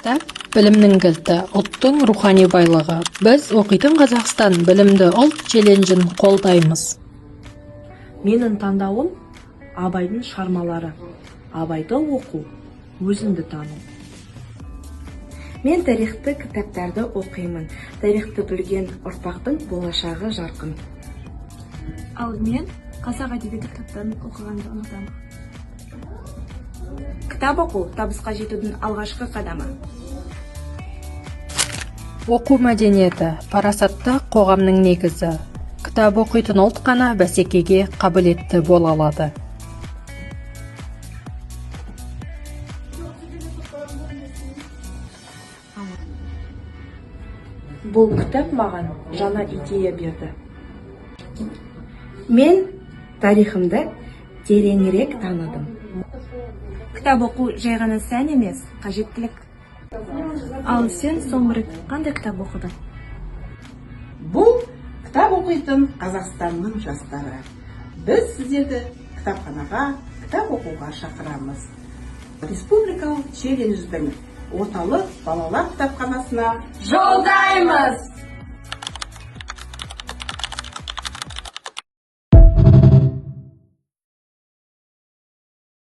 Кітап – білімнің кілті, ұлттың рухани байлығы. Біз «Оқитын Қазақстан – білімді ұлт» челленджін қолдаймыз. Менің таңдауым – Абайдың шығармалары. Абайды оқу – өзіңді тану. Мен тарихты кітаптарды оқимын. Тарихты білген ұрпақтың болашағы жарқын. Ал мен қазақ әдебиеті кітаптарын оқығанды ұнатамын. Кітап оқу – табысқа жетудің алғашқы қадамы. Оқу мәдениеті – парасатты қоғамның негізі. Кітап оқитын ұлт қана бәсекеге қабілетті бола алады. Бұл кітап маған жаңа идея берді. Мен тарихымды тереңірек таныдым. Кітап оқу жай ғана сән емес, қажеттілік. Ал сен соңғы рет қандай кітап оқыдың? Бұл кітап оқитын Қазақстанның жастары. Біз сіздерді кітапханаға кітап оқуға шақырамыз. Республикалық челлендждің орталық балалар кітапханасына жолдаймыз.